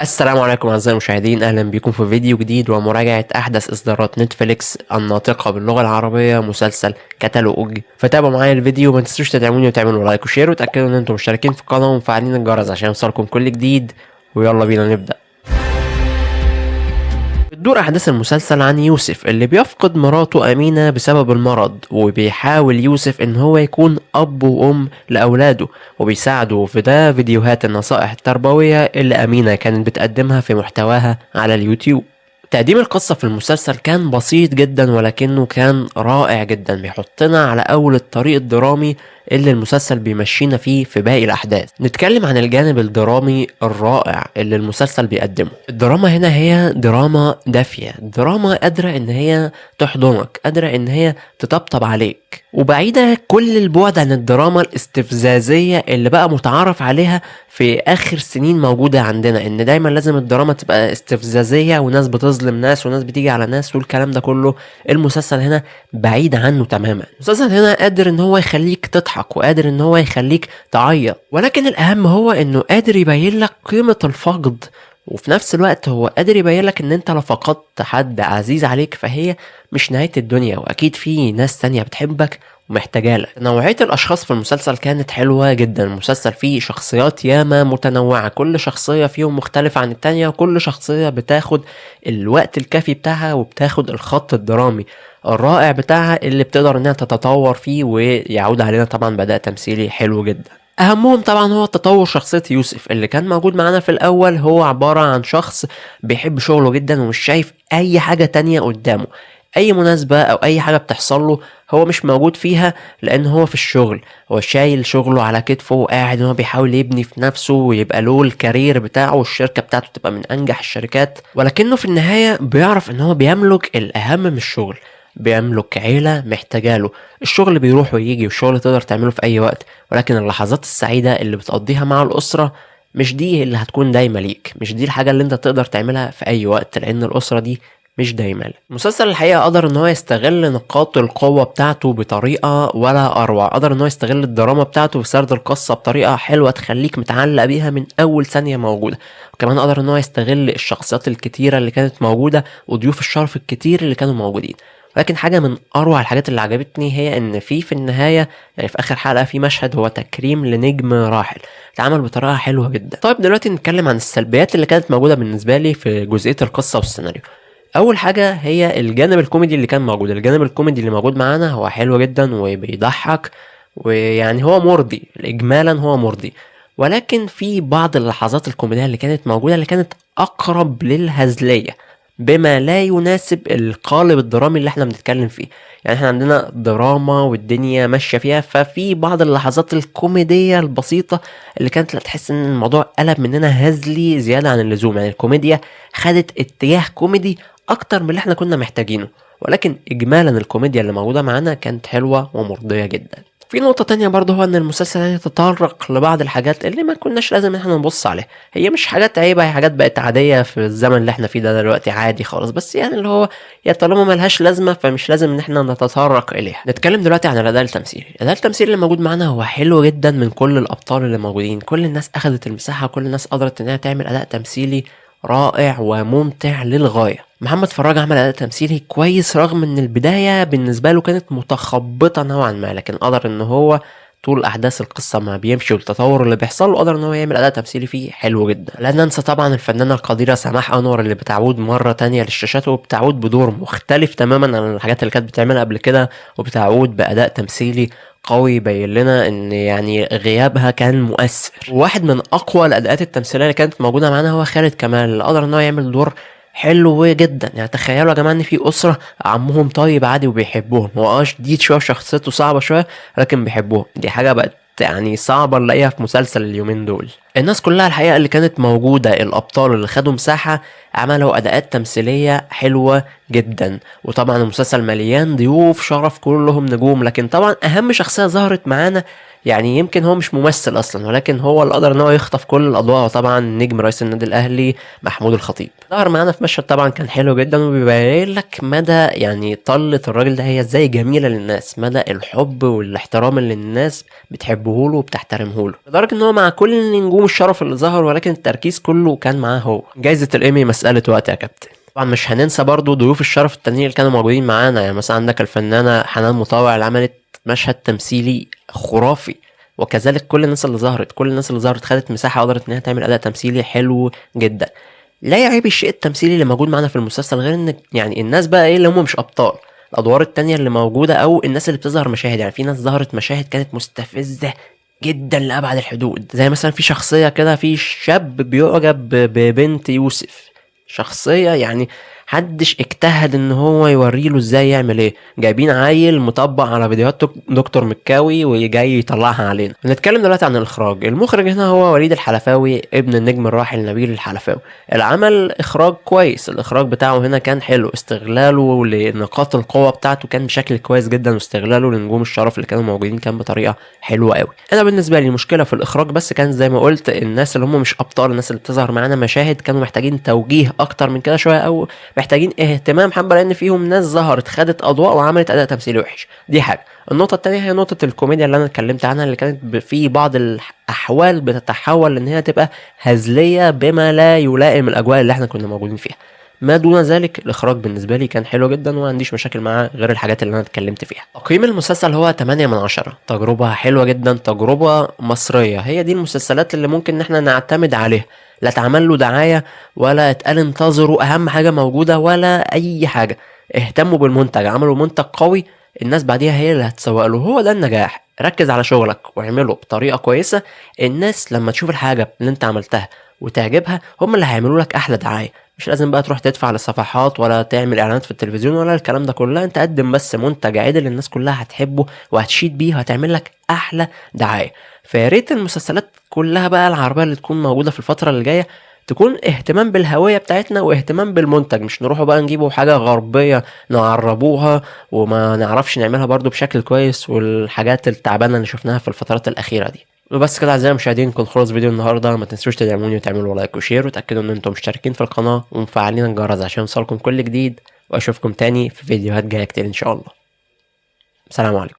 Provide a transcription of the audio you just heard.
السلام عليكم أعزائي المشاهدين، أهلا بكم في فيديو جديد ومراجعة أحدث إصدارات نتفليكس الناطقة باللغة العربية مسلسل كتالوج. فتابعوا معايا الفيديو وما تنسوش تدعموني وتعملوا like و share، وتأكدوا إن أنتم مشتركين في القناة ومفعلين الجرس عشان يوصلكم كل جديد. ويلا بينا نبدأ. بتدور أحداث المسلسل عن يوسف اللي بيفقد مراته أمينة بسبب المرض، وبيحاول يوسف إن هو يكون أب وأم لأولاده، وبيساعده في ده فيديوهات النصائح التربوية اللي أمينة كانت بتقدمها في محتواها على اليوتيوب. تقديم القصة في المسلسل كان بسيط جدا ولكنه كان رائع جدا، بيحطنا على أول الطريق الدرامي اللي المسلسل بيمشينا فيه في باقي الأحداث. نتكلم عن الجانب الدرامي الرائع اللي المسلسل بيقدمه. الدراما هنا هي دراما دافية، دراما قادرة إن هي تحضنك، قادرة إن هي تطبطب عليك، وبعيدة كل البعد عن الدراما الاستفزازية اللي بقى متعارف عليها في آخر سنين موجودة عندنا، إن دايما لازم الدراما تبقى استفزازية وناس بتظلم ناس وناس بتيجي على ناس والكلام ده كله. المسلسل هنا بعيد عنه تماما. المسلسل هنا قادر إن هو يخليك تضحك وقادر إن هو يخليك تعيط، ولكن الأهم هو إنه قادر يبين لك قيمة الفقد، وفي نفس الوقت هو قادر يبين لك ان انت لو فقدت حد عزيز عليك فهي مش نهاية الدنيا، واكيد في ناس تانية بتحبك ومحتاجالك. نوعية الاشخاص في المسلسل كانت حلوة جدا. المسلسل فيه شخصيات ياما متنوعة، كل شخصية فيهم مختلفة عن التانية، وكل شخصية بتاخد الوقت الكافي بتاعها وبتاخد الخط الدرامي الرائع بتاعها اللي بتقدر انها تتطور فيه، ويعود علينا طبعا بأداء تمثيلي حلو جدا. اهمهم طبعا هو تطور شخصية يوسف اللي كان موجود معانا في الاول. هو عبارة عن شخص بيحب شغله جدا ومش شايف اي حاجة تانية قدامه، اي مناسبة او اي حاجة بتحصل له هو مش موجود فيها لان هو في الشغل، هو شايل شغله على كتفه وقاعد هو بيحاول يبني في نفسه ويبقى له ال career بتاعه والشركة بتاعته تبقى من انجح الشركات، ولكنه في النهاية بيعرف ان هو بيملك الاهم من الشغل، بيملك عيلة محتاجاله. الشغل بيروح ويجي والشغل تقدر تعمله في أي وقت، ولكن اللحظات السعيدة اللي بتقضيها مع الأسرة مش دي اللي هتكون دايمة ليك، مش دي الحاجة اللي انت تقدر تعملها في أي وقت، لأن الأسرة دي مش دايما. المسلسل الحقيقة قدر ان هو يستغل نقاط القوة بتاعته بطريقة ولا أروع، قدر ان هو يستغل الدراما بتاعته في سرد القصة بطريقة حلوة تخليك متعلق بيها من أول ثانية موجودة، وكمان قدر ان هو يستغل الشخصيات الكتيرة اللي كانت موجودة وضيوف الشرف الكتير اللي كانوا موجودين. ولكن حاجة من أروع الحاجات اللي عجبتني هي إن في النهاية، يعني في آخر حلقة، في مشهد هو تكريم لنجم راحل اتعمل بطريقة حلوة جدا. طيب دلوقتي نتكلم عن السلبيات اللي كانت موجودة بالنسبة لي في جزئية القصة والسيناريو. أول حاجة هي الجانب الكوميدي اللي كان موجود. الجانب الكوميدي اللي موجود معانا هو حلو جدا وبيضحك، ويعني هو مرضي إجمالا، هو مرضي، ولكن في بعض اللحظات الكوميدية اللي كانت موجودة اللي كانت أقرب للهزلية بما لا يناسب القالب الدرامي اللي احنا بنتكلم فيه. يعني احنا عندنا دراما والدنيا ماشية فيها، ففي بعض اللحظات الكوميدية البسيطة اللي كانت لا تحس ان الموضوع قلب مننا هزلي زيادة عن اللزوم، يعني الكوميديا خدت اتجاه كوميدي اكتر من اللي احنا كنا محتاجينه، ولكن اجمالا الكوميديا اللي موجودة معانا كانت حلوة ومرضية جدا. في نقطة تانية برضه، هو ان المسلسل يعني تطرق لبعض الحاجات اللي ما كناش لازم ان احنا نبص عليها. هي مش حاجات عيبة، هي حاجات بقت عادية في الزمن اللي احنا فيه ده دلوقتي، عادي خالص، بس يعني اللي هو يا طالما ملهاش لازمة فمش لازم ان احنا نتطرق اليها. نتكلم دلوقتي عن الاداء التمثيلي. الاداء التمثيلي اللي موجود معانا هو حلو جدا من كل الابطال اللي موجودين، كل الناس اخذت المساحة، كل الناس قدرت انها تعمل اداء تمثيلي رائع وممتع للغاية. محمد فراج عمل أداء تمثيلي كويس رغم إن البداية بالنسبة له كانت متخبطة نوعا ما، لكن قدر إن هو طول أحداث القصة ما بيمشي والتطور اللي بيحصل له قدر إن هو يعمل أداء تمثيلي فيه حلو جدا. لا ننسى طبعا الفنانة القديرة سماح أنور اللي بتعود مرة تانية للشاشات وبتعود بدور مختلف تماما عن الحاجات اللي كانت بتعملها قبل كده، وبتعود بأداء تمثيلي قوي يبين لنا ان يعني غيابها كان مؤثر. واحد من اقوى الاداءات التمثيليه اللي كانت موجوده معانا هو خالد كمال اللي قدر ان هو يعمل دور حلو جدا. يعني تخيلوا يا جماعه ان في اسره عمهم طيب عادي وبيحبوهم، هو شديد شويه شخصيته صعبه شويه لكن بيحبوهم، دي حاجه بقت يعني صعبة نلاقيها في مسلسل اليومين دول. الناس كلها الحقيقة اللي كانت موجودة، الأبطال اللي خدوا مساحة عملوا أداءات تمثيلية حلوة جدا، وطبعا المسلسل مليان ضيوف شرف كلهم نجوم، لكن طبعا أهم شخصية ظهرت معانا يعني يمكن هو مش ممثل اصلا، ولكن هو اللي قدر ان هو يخطف كل الاضواء. وطبعا نجم رئيس النادي الاهلي محمود الخطيب ظهر معانا في مشهد طبعا كان حلو جدا، وبيبين لك مدى يعني طلة الراجل ده هي ازاي جميلة للناس، مدى الحب والاحترام اللي الناس بتحبه له وبتحترمه له، لدرجة ان هو مع كل نجوم الشرف اللي ظهر، ولكن التركيز كله كان معاه هو. جايزة الايمي مسالة وقت يا كابتن. طبعا مش هننسى برضو ضيوف الشرف التانيين اللي كانوا موجودين معانا، يعني مثلا عندك الفنانة حنان مطاوع اللي عملت مشهد تمثيلي خرافي، وكذلك كل الناس اللي ظهرت، كل الناس اللي ظهرت خدت مساحة قدرت انها تعمل اداء تمثيلي حلو جدا. لا يعيب الشيء التمثيلي اللي موجود معانا في المسلسل غير ان يعني الناس بقى ايه اللي هم مش ابطال، الادوار التانية اللي موجودة او الناس اللي بتظهر مشاهد، يعني في ناس ظهرت مشاهد كانت مستفزة جدا لأبعد الحدود، زي مثلا في شخصية كده، في شاب بيعجب ببنت يوسف، شخصية يعني حدش اجتهد ان هو يوريله ازاي يعمل ايه، جايبين عيل مطبق على فيديوهات دكتور مكاوي وجاي يطلعها علينا. نتكلم دلوقتي عن الاخراج. المخرج هنا هو وليد الحلفاوي، ابن النجم الراحل نبيل الحلفاوي. العمل اخراج كويس، الاخراج بتاعه هنا كان حلو، استغلاله لنقاط القوة بتاعته كان بشكل كويس جدا، واستغلاله لنجوم الشرف اللي كانوا موجودين كان بطريقة حلوة قوي. انا بالنسبة لي المشكلة في الاخراج بس كان زي ما قلت الناس اللي هم مش ابطال، الناس اللي بتظهر معانا مشاهد كانوا محتاجين توجيه اكتر من كده شوية، او محتاجين اهتمام حبه، لان فيهم ناس ظهرت خدت اضواء وعملت اداء تمثيلي وحش. دي حاجة. النقطة الثانية هي نقطة الكوميديا اللي انا اتكلمت عنها، اللي كانت في بعض الاحوال بتتحول ان هي تبقى هزلية بما لا يلائم الاجواء اللي احنا كنا موجودين فيها. ما دون ذلك الاخراج بالنسبة لي كان حلو جدا، وما عنديش مشاكل معاه غير الحاجات اللي انا اتكلمت فيها. تقييم المسلسل هو 8 من 10، تجربه حلوة جدا، تجربه مصرية، هي دي المسلسلات اللي ممكن ان احنا نعتمد عليها، لا اتعمل له دعاية ولا اتقال انتظروا اهم حاجة موجودة ولا اي حاجة، اهتموا بالمنتج، عملوا منتج قوي الناس بعديها هي اللي هتسوق له، هو ده النجاح. ركز على شغلك واعمله بطريقة كويسة، الناس لما تشوف الحاجة اللي انت عملتها وتعجبها هم اللي هيعملوا لك احلى دعاية. مش لازم بقى تروح تدفع للصفحات ولا تعمل اعلانات في التلفزيون ولا الكلام ده كله، انت قدم بس منتج عادل الناس كلها هتحبه وهتشيد بيه وهتعمل لك احلى دعاية. فيا ريت المسلسلات كلها بقى العربية اللي تكون موجودة في الفترة اللي جاية تكون اهتمام بالهوية بتاعتنا واهتمام بالمنتج، مش نروحوا بقى نجيبوا حاجة غربية نعربوها وما نعرفش نعملها برضو بشكل كويس، والحاجات التعبانة اللي شفناها في الفترات الاخيرة دي. وبس كده اعزائي المشاهدين، نكون خلص فيديو النهارده. ما تنسوش تدعموني وتعملوا like و share، وتاكدوا ان انتم مشتركين في القناة ومفعلين الجرس عشان يوصلكم كل جديد، واشوفكم تاني في فيديوهات جاية كتير ان شاء الله. سلام عليكم.